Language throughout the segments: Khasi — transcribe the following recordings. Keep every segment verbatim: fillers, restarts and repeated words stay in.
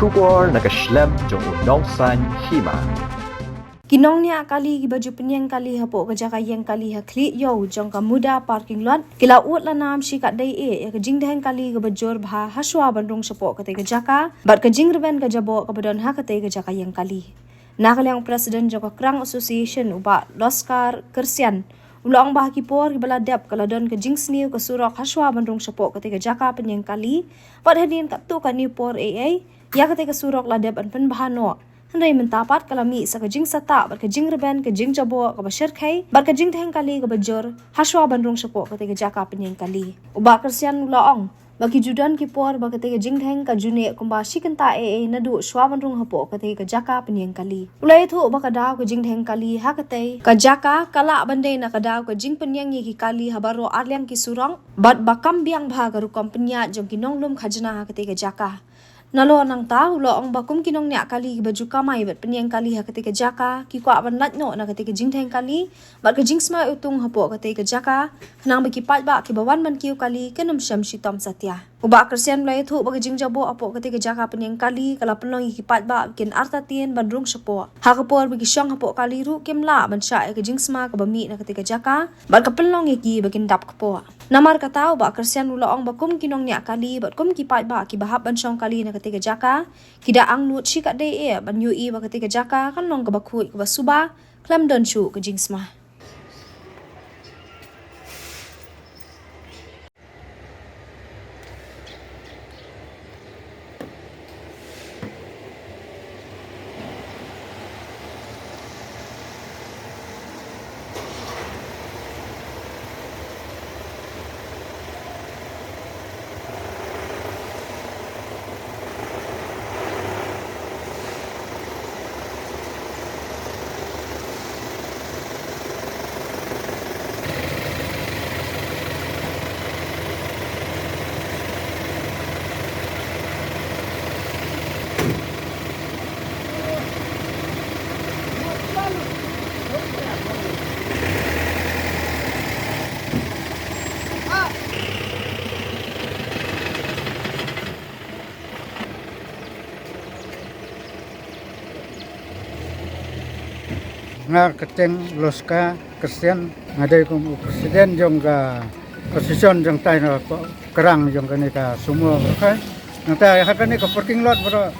Khubor na ka shlem jong u Nongsaiñ Hima. Ki nongniah kali kiba ju pynïeng kali hapoh ka jaka ïeng kali ha Khlieh Ïew jong ka Muda Parking Lot ki la ud la nam shi katdei eh ïa ka jingdheng kali kaba jur bha hashwa ban rung shapoh katei ka jaka bad ka jingrben ka jaboh kaba don ha katei ka jaka ïeng kali. Na ka liang u President jong ka Krang Association u Bah Loskar Kyrsian u la ong ba ha ki por kiba la dep ka la don ka jingsniew ka surok hashwa ban rung shapoh katei ka jaka pynïeng kali bad hadien katto katne por ei ei ïa katei ka surok la dep ban pynbha noh. Hynrei mynta pat ka la mih sa ka jingsahtah bad ka jingrben ka jingjaboh kaba shyrkhei bad ka jingdheng kali kaba jur hashwa ban rung shapoh katei ka jaka pynïeng kali. U Bah Kyrsian u la ong ba ki ju don ki por ba katei ka jingdheng ka ju neh kumba shi kynta ei ei naduh shwa ban rung hapoh katei ka jaka pynïeng kali. U la ïathuh ba ka daw ka jingdheng kali ha katei ka jaka ka lah ban dei na ka daw ka jingpynïeng ïa ki kali ha baroh arliang ki surok bad ba kam biang bha ka rukom pynïaid jong ki nonglum khajna ha katei ka jaka. Nalor nangta u la ong ba kum ki nongniah kali kiba ju kamai bad pynïeng kali ha katei ka jaka ki kwah ban lait noh na katei ka jingdheng kali bad ka jingsma iwtung hapoh katei ka jaka khnang ba ki paidbah kiba wan ban kiew kali kin ym shem shitom satia. U Bah Kyrsian u la ïathuh ba ka jingjaboh hapoh katei ka jaka pynïeng kali ka la pynlong ïa ki paidbah ba kin artatien ban rung shapoh ha ka por ba ki shong hapoh kali ruh kim lah ban shah ïa ka jingsma kaba mih na katei ka jaka bad ka pynlong ïa ki ba kin dap kpoh. Namar kata u Bah Kyrsian u la ong ba kum ki nongniah kali bad kum ki paidbah kiba hap ban shong kali na katei ka jaka ki da angnud shi katdei eh ban ïohi ba katei ka jaka kan long kaba khuid kaba suba khlem don shuh ka jingsma. Nga kyrteng Loska Christian, nga dei kum u president jong ka association jong tai na ka krang jong kane ka sumo ka. Nangta ha kane ka parking lot baroh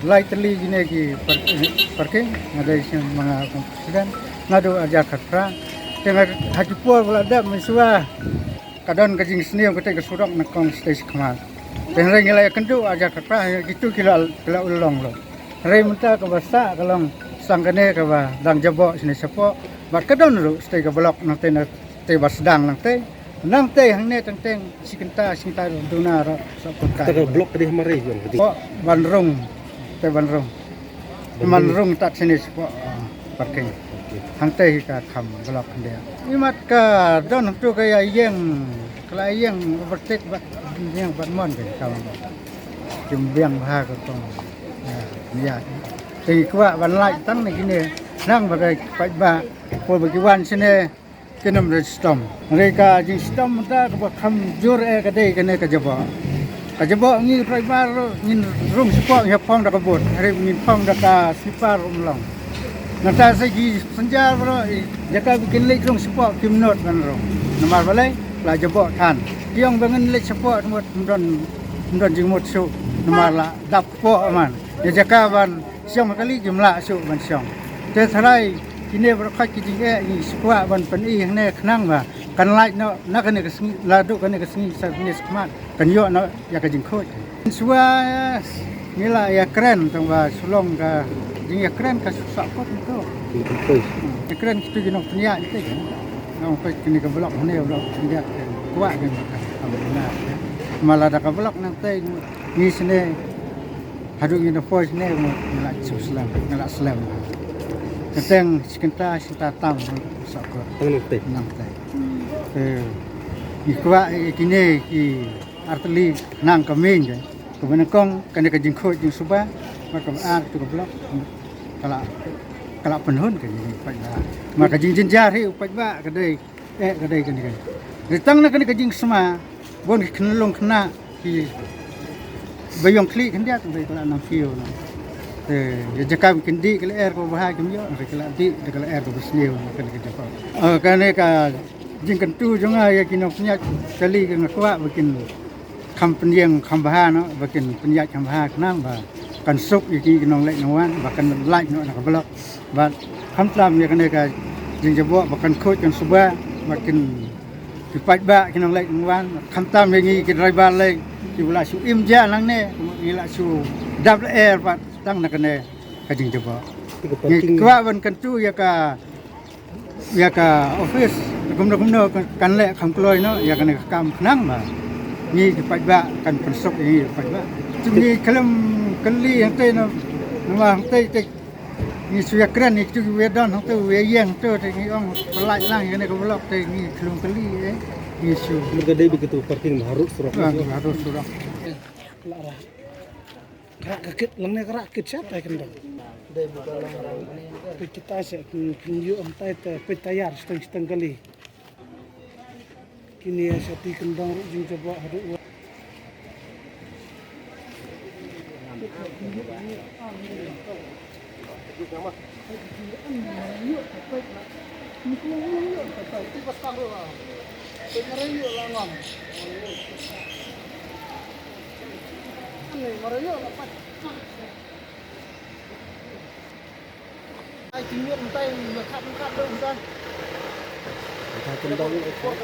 lai tylli kine ki par-, parking, nga dei sien ma nga kum president, nga dei u Ajar Khatphra. Te nga ha ki por ba la dep mynshuwa ka don ka jingsniew kata ka surok na kong stage khmat. Te hynrei ngi la ïakynduh Ajar Khatphra, kitu ki la, ki la ulong lo. Hynrei mynta kaba sah ka long sang kane kaba dang jaboh shane shapoh. Bad ka don ruh stage ka block nangte, nangte ba sdang nangte. Nangte hangne teng teng shi kynta, shi kynta duna ruh sa pun kai. Kata ka block tadi hmari kan, tadi. Poh ban rung, te ban rung. Man rung tat shane shapoh, ah, parking. Hangtei ka kham block hynrei. Imat ka don hangtu ka ïa ïeng, ka la ïeng overtake bad ïeng bad mon ka kam. Kim biang bha ka kong. Ïa, ïa. Te kwah ban lait tang ne kine nang ba ka paidbah. Ko ba ki wan shane. Kin ym da shitom. Hynrei ka jingshitom mynta kaba kham jur eh ka dei kane ka jaboh. Ka jaboh ngi driver ruh ngin rung shapoh ngi phong da ka boot. Hynrei ngin phong da ka slipper ruh ym long. Nangta sa ki passenger ruh, eh, jaka ba kin leit rung shapoh kim nud ban rung. Namar balei la jaboh than. Ki ong ba ngin leit shapoh mut ym don, ym don jingmut shuh. Namar la dap poh man. Ïa jaka ban shong kali kim lah shuh ban shong. Te tharai kine baroh khoit ki jingeh ngi shu kwah ban pyni hangne khnang ba kan lait noh na kane ka sngi, la duh kane ka sngi sa kane shakhmat kan ïoh noh ïa ka jingkhuid. Shuwa ngi la ïakren tang ba shu long ka jingïakren ka shu sah kot to. Ïakren kitu ki nongpynïaid te. Nongpynïaid kine ka block hangne block pynïaid kwah kane ka. Ma lada ka block nangtei ngi shane haduh ngi da poi shane nga la shu slem, nga la slem. Teng shi kynta shi kynta tam sa ko. Tang nangtei. Nangtei. Eh, ngi kwah, eh, kine ki artylli nang ka ming ka. Kaba nyngkong kane ka jingkhuid jingsuba, bad kaba ar tu ka block. Ka la, ka la pynhun ka jingkhuid. Ma ka jingjynjar hi u paidbah ka dei Eh, ka dei kane, kane. Dei tang na kane ka jingsma, bun ki khynnah long khynnah ki Ba ïong khlieh khyndiat ba ka la nang kiew na. Te ïa jaka ba kin dih ka lyer kaba bha kim ïoh, ka la dih da ka lyer kaba sniew, kane ka jaka. Eh, kane ka jingkyntu jong nga ïa ki nongpynïaid kali, ka nga kwah ba kin kham pynïeng kham bha noh, ba kin pynïaid kham bha khnang ba kan suk ïa ki nongleit nongwan, ba kan lait noh na ka block. Bad khamtam ïa kane ka jingjaboh ba kan khuid kan suba, ba kin ki paidbah ki nongleit nongwan, khamtam ïa ngi ki driver lei kiba la shu im jia nangne, ngi la shu dap lyer pat tang na kane ka jingjaboh. Ngi kwah ban kyntu ïa ka, ïa ka office kumno kumno kan, kan leh kham kloi noh ïa kane ka kam khnang ba ngi ki paidbah kan pynsuk ïa ngi ki paidbah. Ngi khlem kylli hangtei noh, namar hangtei te ngi shu ïakren ïa kitu kiba ïadon hangtu, ïa ïeng hangtu, te ngi ong pyllait lang ïa kane ka block, te ngi khlem kylli, eh, ngi shu. Ka dei bad katu parking ba harud surok. Ah, harud surok. Ka rah ka kit, lang ne ka rah kit sha tai kyndong. Dei bad ka long. Te kita sha kin, kin ïoh hangtai te peit tayar shiteng shiteng kali. Kine ïa shati kyndong ruh jingjaboh haduh wa. Ai, ti miet mynta ïa khat mynta. Mynta kyndong ïa khat.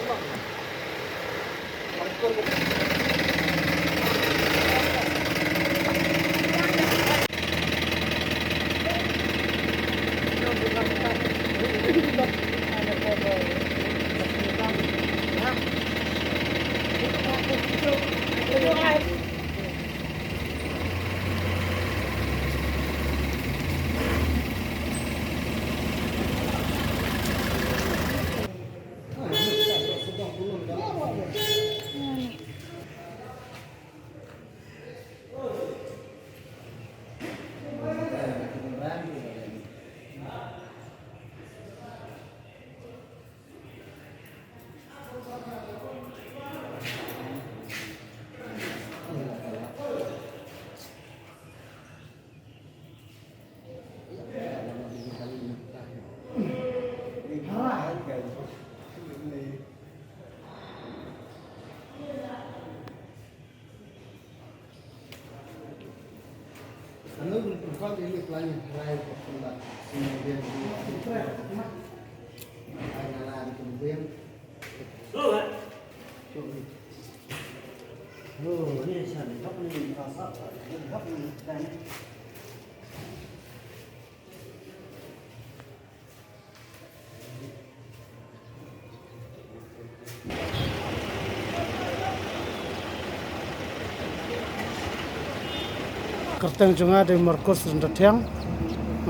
Kyrteng jong nga dei Marcos Ryntathiang,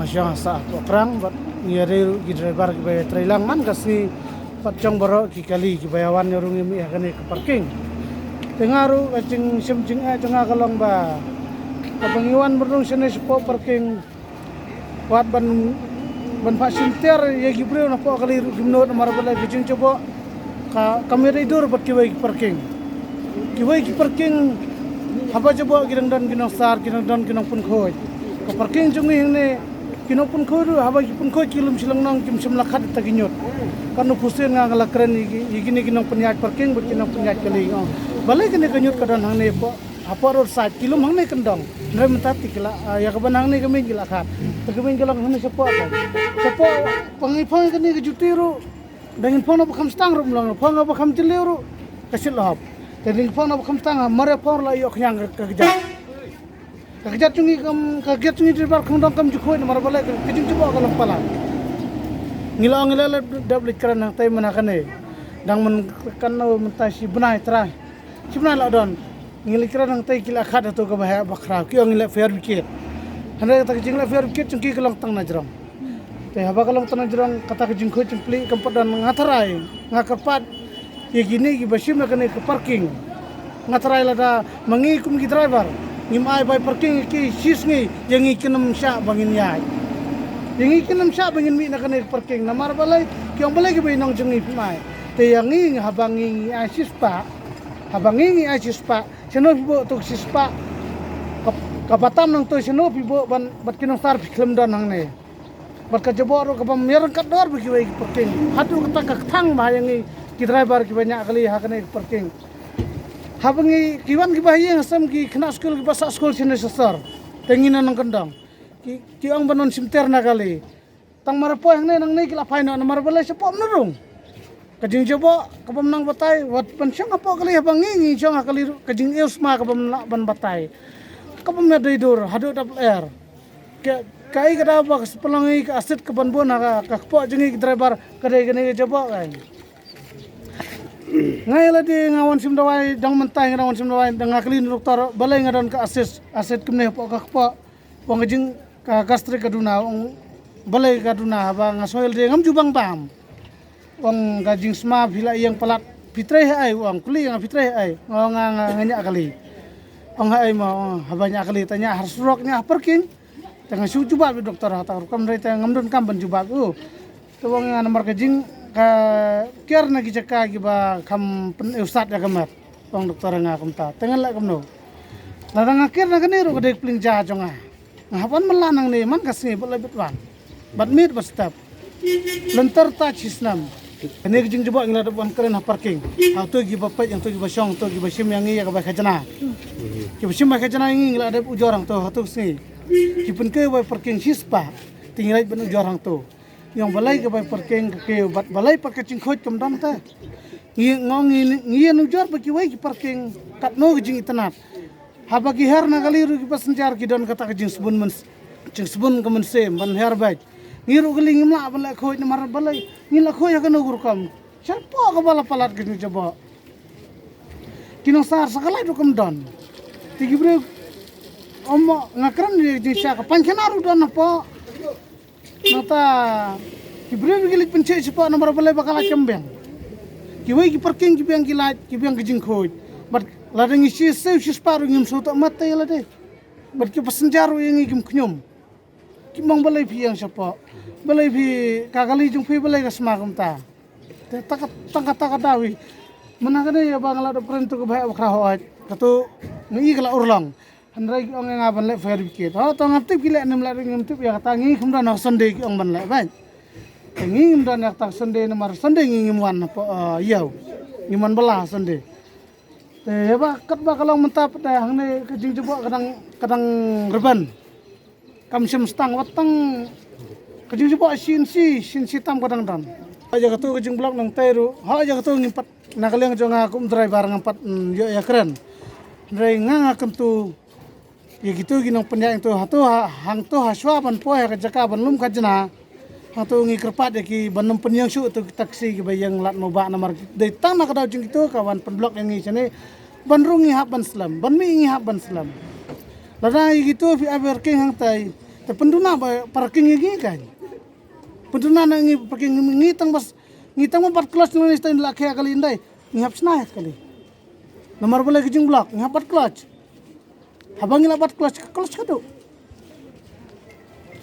nga shong ha sah Pohkrang, bad ngi ïadei ruh ki driver kiba ïatreilang man ka sngi, bad jong baroh ki kali kiba ïawan ïa rung ïa mih ha kane ka parking. Te nga ruh ka jingshem jingeh jong nga ka long ba, kaba ngi wan bynrung shane shapoh parking, wat ban, ban phah shim tiar ïa ki briew napoh kali ruh kim nud, namar balei ka jingjaboh ka, kam ïadei dur bad kiwei ki parking. Kiwei ki parking haba jaboh ki dang don ki nongsar, ki dang don ki nongpynkhuid. Ka parking jong ngi hangne, ki nongpynkhuid ruh haba ki pynkhuid ki lum shi lynnong, kim shym la khat da ki ñiut. Katno pyrshah nga, nga la kren ïa ki, ïa kine ki nongpynïaid parking bad ki nongpynïaid kali, nga ong, balei kane ka ñiut ka don hangne hapoh, hapoh roadside, ki lum hangne kyndong. Hynrei mynta te ki la, ah, ïa ka ban hangne ka miet ki la khat. Te ka miet ka long hangne shapoh ka. Shapoh, ba ngi phong kane ka juti ruh, ba ngin phong na ba kham stang ruh ym long, phong na ba kham jylliew ruh ka shit la hap. Te ngin phong na ba kham stang, mar ïa phong la ïoh khñiang ka, ka kjat. Ka kjat jong ngi kam, ka kjat jong ngi driver khongdong kam ju khuid, namar balei ka, ka jingjaboh ka long palat. Ngi la ong ngi la leit dep leit kren hangtai mynta kane. Dang man kano mynta shi bnai trai. Shi bnai la don. Ngi leit kren hangtai ki la khat hato kaba heh ba khraw. Ki ong ngi leh fire brigade. Hynrei kata ka jingleh fire brigade jong ki ka long tang na jrong. Te haba ka long tang na jrong, kata ka jingkhuid jingplie kam pat don, nga tharai, nga kyrpad ïa kine kiba shim ïa kane ka parking. Nga tharai lada ma ngi kum ki driver ngim ai bai parking ïa ki shisngi, ïa ngi kin ym shah ba ngin ïaid. Ïa ngi kin ym shah ba ngin mih na kane ka parking. Namar balei? Ki ong balei kiba ïa nong jong ngi phim ai. Te ïa ngi haba ngi, ngi ai shispah, haba ngi, ngi ai shispah, shano phi buh tu shispah? Ka batam nangto shano phi buh ban, bad ki nongsar phi khlem don hangne. Bad ka jaboh ruh ka bym ïa ryngkat dor bad kiwei ki parking. Haduh kata ka kthang ba ha ïa ngi ki driver kiba ñiah kali ha kane ka parking. Haba ngi ki wan kiba ha ïing ha sem ki khynnah skul kiba sah skul shane sha sor. Te ngi na nongkyndong. Ki, ki ong ban wan shim ter na kali. Tang mar poi hangne nangne ki la phai noh namar balei shapoh mnurung. Ka jingjaboh ka bym nang batai, wat ban shong hapoh kali haba ngi ngi shong ha kali ruh ka jingïohsma ka bym lah ban batai. Ka bym ïa dei dur haduh dap er. Ka, kaei ka daw ba ka spalong ngi ka asid ka ban bun ha ka, ka kpoh jong ngi ki driver ka dei kane ka jaboh ka. Nga ïa lade nga wan shim dawai dang mynta nga dang wan shim dawai dang nga kylli na doktor balei nga don ka asid, asid kumne hapoh ka kpoh. Ong ka jing ka gastric ka duna, ong balei ka duna haba nga sngewhei lade ngam ju bang bam. Ong ka jingsma phi la ïeng palat phi trei ha ei, ong kylli nga phi trei ha ei. Nga ong nga, nga, nga ñiah kali. Ong ha ei mo, ong haba ñiah kali te ñiah ha surok ñiah ha parking. Te nga shu jubab ïa u doktor ha ta ka rukom dei te ngam donkam ban jubab ïa u. Te ong nga namar ka jing ka kiar na ki jaka kiba kham pynïohsat ïa ka met. Ong doktor nga kumta te ngan leh kumno. Lada nga kiar na kane ruh ka dei ka pliang ja jong nga. Nga hap wan man la nangne man ka sngi bad la bit wan. Bad miet bad step. Lynter ta shi snem. Kane ka jingjaboh ngi la dep wan kren ha parking. Hangto kiba peit, hangto kiba shong, hangto kiba shim ïa ngi ïa ka bai khajna. Kiba shim bai khajna ïa ngi ngi la dep ujor hangto, hangto ka sngi. Ki pynkiew bai parking shispah. Te ngi leit ban ujor hangto. Ngi ong balei ka bai parking ka kiew bad balei pat ka jingkhuid kam don te. Ngi ngong ngi ngi ïa nujor ba kiwei ki parking katno ka jingitynnat. Haba ki her na kali ruh ki passenger ki don kata ka jingsbun myn, jingsbun ka mynsiem ban her beit. Ngi ruh kali ngim lah ban leh khuid namar balei ngi la khuid ha kano ka rukom. Shapoh kaba la palat ka jingjaboh. Ki nongsar sa ka lait ruh kam don. Te ki briew ym nga kren ïa ka jingshisha ka paikhana ruh don hapoh. Nangta ki briew ki leit pynshai shapoh namar balei ba ka lait kam biang. Kiwei ki parking ki biang ki lait ki biang ki jingkhuid. Bad lada ngi shisiew shispah ruh ngim sngewthuh mat te ïa lade. Bad ki passenger ruh ïa ngi kim khñium. Ki ong balei phi ïeng shapoh. Balei phi ka kali jong phi balei ka sma kumta. Te tang ka, tang kata ka daw hi. Mynta kane ïa ba nga la dep kren to ka ba heh ba khraw hooid. Kato ngi ka la urlong. Hynrei ki ong ïa nga ban leh fire brigade. Ho to ngam tip ki leh ne ym leh ruh ngim tip ïa kata ngi kham don ha Sunday ki ong ban leh bad. Te ngi ngim don ïa kata Sunday namar Sunday ngi ngim wan hapoh, eh, ïew. Ngim wan bylla ha Sunday. Te ïa ba katba ka long mynta pat te hangne ka jingjaboh ka dang, ka dang rben. Kam shym stang wat tang ka jingjaboh shisien shisien tam ka dang don. Ha ïa kato ka jingblock nangtei ruh ha ïa kato ngim pat na ka liang jong nga kum driver ngam pat, mm, ïoh ïa kren. Hynrei nga nga kyntu ïa kito ki nongpynïaid hangto hato ha, hangto ha shuwa ban poi ha ka jaka ban lum khajna. Hangto ngi kyrpad ïa ki ban ym pynïeng shuh to ki taxi kiba ïeng lad mo ba namar dei tang na ka daw jong kito ka wan pynblock ïa ngi shane. Ban rung ngi hap ban slem, ban mih ngi hap ban slem. Lada ïa kito phi ai parking hangtai te pynduna ba parking ïa ngi kan. Pynduna na ngi parking ngi tang bas ngi tang ba bat clutch na ngi stain la khia kali ndai. Ngi hap sna heh kali. Namar balei ka jingblock ngi hap bat clutch. Haba ngi la bat clutch ka clutch ka duk.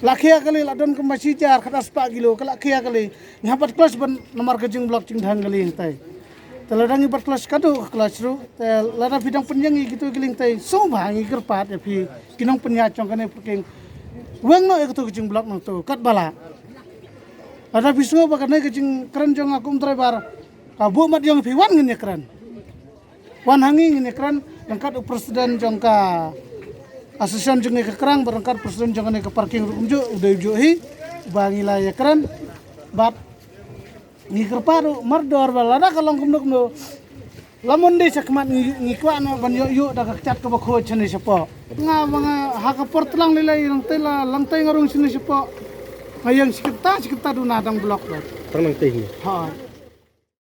La khia kali la don kumba shi jar khatar spah kilo ka la khia kali. Ngi hap bat clutch ban namar ka jingblock jingdheng kali hangtai. Te lada ngi bat clutch ka duk ka clutch ruh te lada phi dang pynïeng ïa kito ki lynti sngewbha ngi kyrpad ïa phi ki nongpynïaid jong kane parking. Weng noh ïa kito ki jingblock nangto katba lah. Lada phi sngew ba kane ka jingkren jong nga kum driver ka buh mat ïong phi wan ngin ïa kren. Wan ha ngi ngin ïa kren ryngkat u president jong ka association jong ngi ka krang bad ryngkat president jong kane ka parking ruh kumjuh u dei u juh hi ba ngi la ïa kren. Bad ngi kyrpad ruh mardor ba lada ka long kumno kumno la mon dei shakhmat ngi, ngi kwah noh ban ïoh ïoh da ka kjat kaba khuid shane shapoh. Nga ba nga ha ka por tlang lei lei langtei la langtei nga rung shane shapoh. Nga ïeng shi kynta shi kynta duna dang block bad. Tang nangtei hi. Ha.